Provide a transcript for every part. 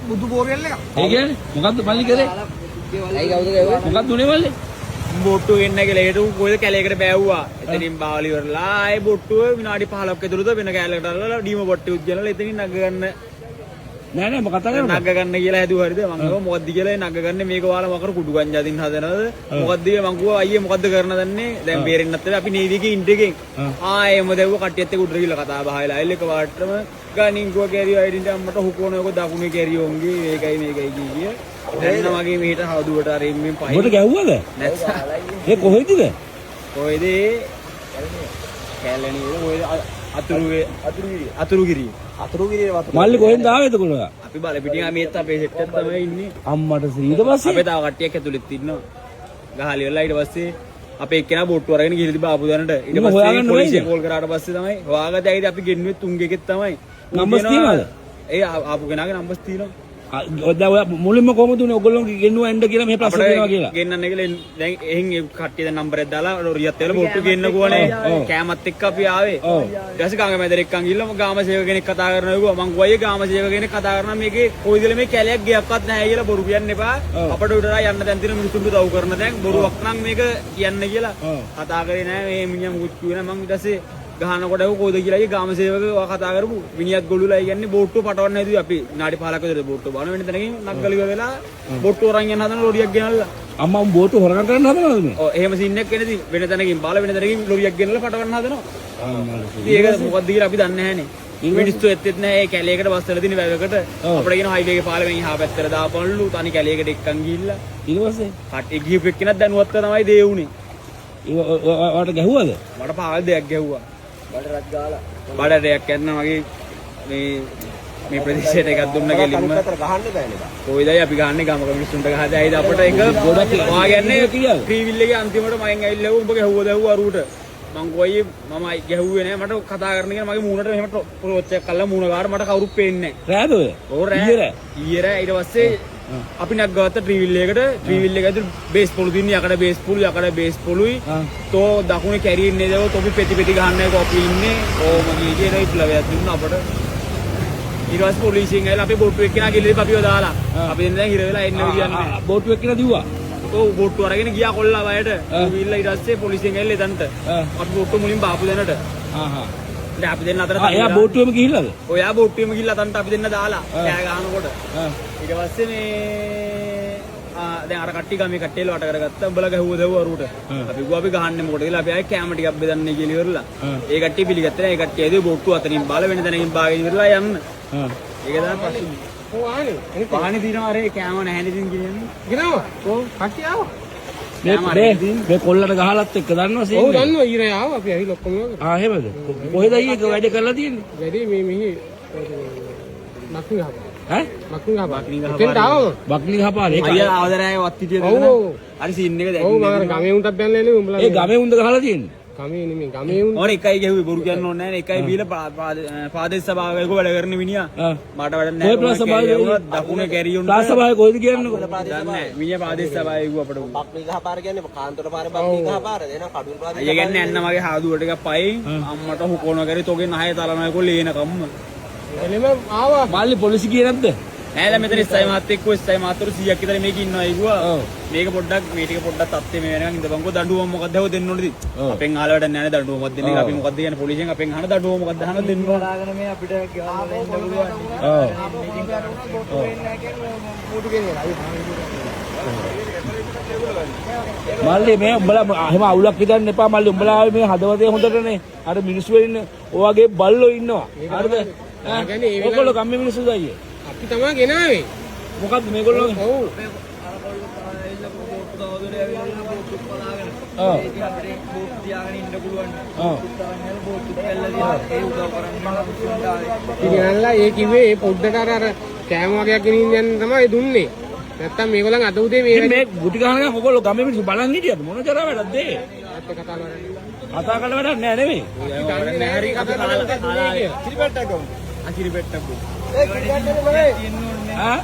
බුදු බෝරියල් එක. ඒ කියන්නේ මොකද්ද මල්ලි කරේ? ඇයි කවුද ගැහුවේ? මොකද්ද උනේ මල්ලි? බෝට්ටුව ගෙන්න කියලා ඒට ඌ කොහෙද කැලේකට බෑව්වා. එතනින් බාවලි ඉවරලා ආයේ බෝට්ටුව විනාඩි 15ක් ඇතුළත වෙන කැලේකට අල්ලලා ඩීම බොට්ටුවත් ගෙනලා එතනින් නග ගන්න. නෑ නෑ මම කතා කරන්නේ. නග ගන්න කියලා හැදුවා හරිද? මං කිව්වා මොකද්ද කියලා ඒ නග ගන්න මේක ඔයාලා මොකර කුඩු ගංජා දින් හදනවද? මොකද්ද කියලා මං කිව්වා අයියේ මොකද්ද කරන දන්නේ? දැන් බේරෙන්නත් බෑ අපි නේවි එකේ ඉන්ට් එකෙන්. ආයෙ එම දැව්ව කට්ටියත් එක්ක උඩට ගිහලා කතා බහ වෙලා ආයෙ එක වාටම ගනින් කිව්වා කැරියෝ අයිඩින්ට අම්මට හුකෝන එක දකුණේ කැරියෝන්ගේ මේකයි මේකයි කිය කිය. දැන් නම් වගේ මෙහෙට හදුවට අර එම්මෙන් පහින්. උඹට ගැහුවද? නැත්නම් ඒ කොහෙදද? කොහෙද ඒ? කැලණියද කොහෙද අතුරුවේ අතුරුගිරිය. අතුරුගිරියේ වතුර. මල්ලි කොහෙන්ද ආවේ එතකොට ඔයා? අපි බල පිටින් මේත් අපේ සෙට් එක තමයි ඉන්නේ. අම්මට ශ්‍රී ඊට පස්සේ අපේ තව කට්ටියක් ඇතුළෙත් ඉන්නවා. ගහලා ඉවරලා ඊට පස්සේ අපේ එක්කෙනා බෝට්ටු අරගෙන ගිහලා තිබ්බා ආපු දැනට. ඊට උඹ පස්සේ හොයාගන්න පොලිසිය බැයිද? කෝල් කරාට පස්සේ තමයි හොයාගත්තේ. ඇයිද අපි ගෙන්නුවේ තුන් එකෙක් තමයි. ඌ නම්බර්ස් කියනවා- තියනවද? ඒ ආපු කෙනාගේ නම්බර්ස් තියෙනවා. ඔය දැන් ඔයා මුලින්ම කොහොමද උනේ ඔයගොල්ලෝ ගෙන්නුවා එන්න කියලා මෙහෙ ප්‍රශ්න තියෙනවා කියලා? ගෙන්නන්න කියලා දැන් එහෙන් ඒ කට්ටිය දැන් නම්බර් එකක් දාලා ලොරියත් එවලා බෝට්ටු ගෙන්න කිව්වනේ. කෑමත් එක්ක අපි ආවේ. ඊට පස්සේ ගඟ මැදට එක්කන් ගිහලා ගාම සේවක කෙනෙක් කතා කරනවා කිව්වා. මං කිව්වා අයියේ ගාම සේවක කෙනෙක් කතා කරනවා මේකේ කොයිදල මේ කැලයක් ගියක්වත් නැහැ කියලා බොරු කියන්න එපා. අපට උඩට යන්න දැන් තියෙන මිනිසුන්ට උදව් කරන දැන් බොරුවක් නම් මේක කියන්න කියලා කතා කරේ නෑ. මේ මිනිහා මුකුත් කිව්වේ නෑ. මං ඊට පස්සේ ගහනකොට ඇහුවා කොයිද කියලා අයියේ ගාම සේවක ඔයා කතා කරපු මිනිහත් ගොළුලා ඒ කියන්නේ බෝට්ටුව පටවන්න හැදුවේ අපි විනාඩි 15ක් විතර බෝට්ටුව බාන වෙන තැනකින් නග්ගල ඉවර වෙලා බෝට්ටුව අරන් යන හදන ලොරියක් ගෙනල්ලා. අම්මා උන් බෝට්ටු හොරකම් කරන්න හදනවද මේ? ඔව් එහෙම සීන් එකක් වෙනදී වෙන තැනකින් බාල වෙන තැනකින් ලොරියක් ගෙනල්ලා පටවන්න හදනවා. අම්මට ශ්‍රී. ඉතින් ඒක මොකද්ද කියලා අපි දන්නේ නැහනේ. මිනිස්සු ඇත්තෙත් නැහැ ඒ කැලේකට බස් වල තියෙන වැවකට. අපිට කියන හයිවේ එකේ පාලමෙන් එහා පැත්තට දාපන්ලු තනි කැලේකට එක්කන් ගිහිල්ලා. ඊට පස්සේ කට්ටිය ගිහපු එක්කෙනත් දැනුවත්ව තමයි දේ වුනේ. ඒ ඔයාට ගැහුවද? මට පාල් දෙයක් ගැහුවා. බඩ රත් ගාලා. බඩ දෙයක් යන්න මගේ මේ මේ ප්‍රදේශයට එකක් දුන්න කෙලින්ම. අනිත් පැත්තට ගහන්න බෑනේ බා. කොයිදයි අපි ගහන්නේ ගමක මිනිස්සුන්ට ගහද ඇයිද අපට එක ගොඩක් ඔයා කියන්නේ කීයද? ත්‍රිවිල් එකේ අන්තිමට මගෙන් ඇවිල්ලා ඇහුවා උඹ ගැහුවද ඇහුවා අරුවට. මං කිව්වා මම ගැහුවේ නෑ මට කතා කරන්න කියලා මගේ මූණට මෙහෙම ටෝච් එකක් අල්ලලා මූණ ගාවට මට කවුරුත් පේන්නේ නෑ. රෑද ඔය? ඔව් රෑ. ඊයේ රෑ? ඊයේ රෑ ඊට පස්සේ අපි නැග්ගවත්ත ත්‍රිවිල් එකට ත්‍රිවිල් එක ඇතුළේ බේස් පොළු තින්නේ යකඩ බේස් පොළු යකඩ බේස් පොළුයි. තෝ දකුණේ කැරි ඉන්නේ දේව තොපි පෙති පෙති ගහන්න එක අපි ඉන්නේ. ඕම කී කියලා විප්ලවයක් දුන්නා අපට. ඊට පස්සේ පොලිසියෙන් ඇවිල්ලා අපේ බෝට්ටු එක්කෙනා ගිහලා අපිව දාලා. අපි දෙන්න දැන් හිර වෙලා එන්න විදියක් නෑ. බෝට්ටු එක්කෙනා දිව්වා. ඔව් බෝට්ටු අරගෙන ගියා කොල්ලා වයට. ඌ ගිහිල්ලා ඊට පස්සේ පොලිසියෙන් ඇවිල්ලා එතනට. අපි බෝට්ටු මුලින් බාපු දැනට. ආහා. දැන් අපි දෙන්න අතර ආ එයා බෝට්ටුවෙම ගිහිල්ලාද? ඔයා බෝට්ටුවෙම ගිහිල්ලා අතන්ට අපි දෙන්න දාලා කෑ ගහනකොට. ඊට පස්සේ මේ දැන් අර කට්ටිය ගමේ කට්ටිය වට කරගත්තා. උඹලා ගැහුව දැව්ව අරුවට. අපි කිව්වා අපි ගහන්නේ මොකටද කියලා අපි ආයේ කැම ටිකක් බෙදන්නේ කියලා ඉවරලා. ඒ කට්ටිය පිළිගත්තේ නෑ. ඒ කට්ටිය ඇදුවේ බෝට්ටුව අතනින් බාල වෙන තැනකින් බාගෙන ඉවරලා යන්න. ඒක තමයි ප්‍රශ්නේ. ඔව් ආනේ. අනිත් පහනේ තියෙනවා අර ඒ කෑම නැහැ නේද ඉතින් කියන්නේ. ගෙනාවා. ඔව් කට්ටිය ආවා. මේ මේ මේ කොල්ලට ගහලත් එක්ක දන්නවා සීන් ඔව් එක? දන්නවා ඊරේ ආවා අපි ඇවිල්ලා ඔක්කොම ඉවර කරා. ආ එහෙමද? කොහෙද අයියේ ඒක වැඩේ කරලා තියෙන්නේ? වැඩේ මේ මෙහි ලක්ෂ්මී ගහ. ඈ? ලක්ෂ්මී ගහ. එතෙන්ට ආවම. බක්නි ගහපාර ඒක. අයියා ආවදරෑ වත් හිටියද? ඔව් ඔව්. අර සීන් එක ඔව් මම අර දැක්කේ. ගමේ උන්ටත් බැනලා එන්නේ උඹලා. ඒ ගමේ උන්ද ගහලා තියෙන්නේ. ගමේ නෙමෙයි ගමේ උන්. ඕන එකයි ගැහුවේ බොරු කියන්න ඕනේ නෑනේ. එකයි බීලා ප්‍රාදේශ සභාවක වැඩ කරන මිනිහා. මට වැඩ නෑ. කොයි ප්‍රාදේශ සභාවේද? දකුණේ කැරියුන්. ප්‍රාදේශ සභාවේ කොහෙද කියන්නකෝ? දන්නේ නෑ. මිනිහා ප්‍රාදේශ සභාවේ කිව්වා අපට. බක්මී ගහ පාර කියන්නේ කාන්තොට පාරේ බක්මී ගහ පාරද? එහෙනම් කඩුල් ප්‍රාදේශ අයියා කියන්නේ ඇන්න මගේ හාදුවට එකක් පයින් අම්මට හුකොන කරේ තෝගේ නහය තලනවා කො ලේන කම්ම. එළෙම ආවා. මල්ලි පොලිසි ගියේ නැද්ද? නෑ දැන් මෙතන එස්අයි මහත්තයෙක් කිව්වා එස්අයි මහත්තරු 100ක් විතර මේක ඉන්නවා ඒ කිව්වා. මේක පොඩ්ඩක් මේ ටික පොඩ්ඩක් තත්ත්වෙ මේ වෙනකන් ඉඳපන්කෝ දඬුවම මොකක්ද හව දෙන්න ඕනද? අපෙන් අහලා වැඩක් නෑනේ දඬුවම මොකක්ද දෙන්නේ කියලා. අපි මොකක්ද කියන්නේ පොලිසියෙන් අපෙන් අහන දඬුවම මොකක්ද අහන දෙන්න ඕන. මේ අපිට ගෙවල් වල එන්න පුළුවන්. ඔව්. මල්ලි මේ උඹලා එහෙම අවුලක් හිතන්න එපා මල්ලි උඹලා ආවේ මේ හදවතේ හොඳටනේ. අර මිනිස්සු වෙන්න ඔයගේ බල්ලෝ ඉන්නවා. හරිද? ඒ කියන්නේ ඒ වෙලාවේ- ඔයගොල්ලෝ ගම්මේ මිනිස්සුද අයියේ? අපි තමයි ගෙනාවේ. මොකද්ද මේගොල්ලෝ? ඔව්. ඔව්. ඔව්. ඉතින් ගෙනල්ලා ඒ කිව්වේ ඒ පොඩ්ඩට අර අර කෑම වගේක් ගෙනින් යන්න තමයි දුන්නේ. නැත්තම් මේගොල්ලන් අද උදේ මේ ඉතින් මේ ගුටි ගහන ඔයගොල්ලෝ ගමේ මිනිස්සු බලන් හිටියද මොන ජරා වැඩක්ද ඒ? ඇත්ත කතා කරන්නේ. කතා කරලා වැඩක් නෑ නෙමෙයි. අපි දන්නේ නෑ හරි කතා කරලා දුන්නේ කියලා. අකිරිපෙට්ටක් බො. ඈ?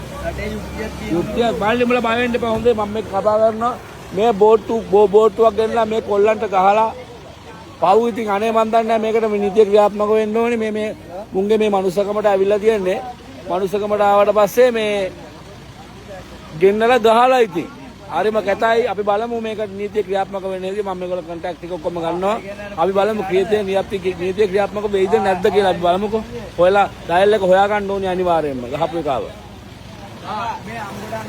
යුක්තියක් මල්ලි උඹලා බය වෙන්න එපා හොඳේ මම මේක කතා කරනවා. මේ බෝට්ටු බෝට්ටුවක් ගෙනලා මේ කොල්ලන්ට ගහලා පව් ඉතින් අනේ මන් දන්නේ නෑ මේකට මේ නීතිය ක්‍රියාත්මක වෙන්න ඕනේ මේ මේ මුන්ගේ මේ මනුස්සකමට ඇවිල්ලා තියෙන්නේ. මනුස්සකමට ආවට පස්සේ මේ ගෙන්නලා ගහලා ඉතින් හරිම කැතයි. අපි බලමු මේක නීතිය ක්‍රියාත්මක වෙන්නේ නැද්ද. මම මේගොල්ලෝ කන්ටැක්ට් ටික ඔක්කොම ගන්නවා. අපි බලමු ක්‍රියාත්මක නීතිය ක්‍රියාත්මක වෙයිද නැද්ද කියලා අපි බලමුකෝ. හොයලා ඩයල් එක හොයා ගන්න ඕනේ අනිවාර්යයෙන්ම ගහපු එකාව.